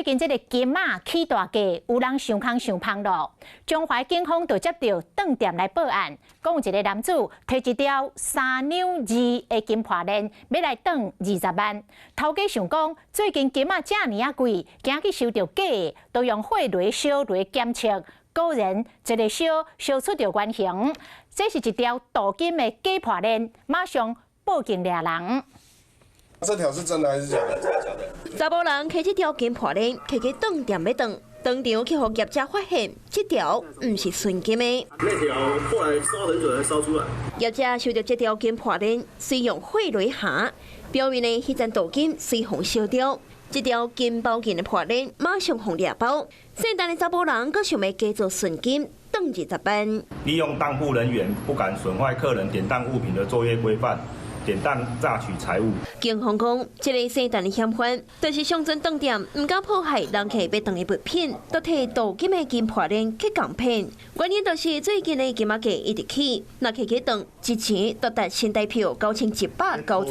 近這个金仔起大價，有人想空想芳囉。中華警方就接著當店來報案，講有一个男子提一條3兩2的金破鏈，欲來當20萬。頭家想講，最近金仔遮爾仔貴，驚去收著假的，都用火爐燒來檢測。果然，一个燒燒出著原形，這是一條鍍金的假破鏈，馬上報警掠人。這條是真的還是假的？假的。查埔人提這條金破鏈，提去當店欲當，當場去予業者發現，這條毋是純金的。那條後來燒很久才燒出來。業者收著這條金破鏈，隨用火爐下，表面的彼層鍍金隨予燒著。這條金包銀的破鏈馬上予掠包。聖誕的查埔人閣想欲假做純金，當20萬。利用當鋪人員不敢損壞客人典當物品的作業規範，典當詐取財物。警方講，這个聖誕的嫌犯，就是上陣當店，毋敢破壞人客欲當的物品，都提鍍金的金破鏈去共騙。原因就是最近的金仔價一直起，若提去當一錢都達新台票9190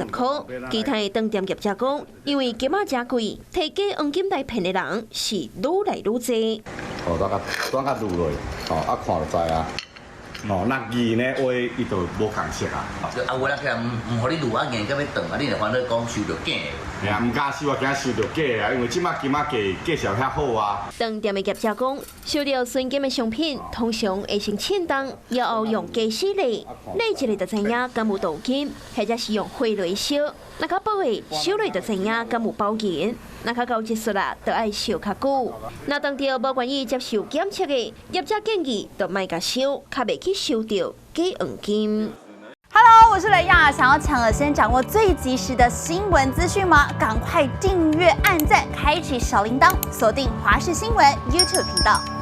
塊。其他的當店業者講，因為金仔誠貴，提假黃金來騙的人是愈來愈濟。哦，大家轉較滷落，哦，啊看就知啊。哦，若銀的話，伊就無仝色啊。啊，有人起來毋予你滷啊，硬閣欲當啊，你會煩惱講收著假的。嘿啊，毋敢收啊，驚收著假的啊，因為這擺金仔價價數遐好啊。當店的業者講，收著純金的商品，通常會先稱重，然後用家私犁，犁一下就知影敢有鍍金，或者是用火爐燒。若較薄的燒落就知影敢有包銀。若較高技術啦，就愛燒較久。若當著無願意接受檢測的業者建議，就莫共收，較袂去收著假黃金。 Hello，我是雷亞，想要搶先掌握最及時的新聞資訊嗎？趕快訂閱、按讚、開啟小鈴鐺，鎖定華視新聞 YouTube 頻道。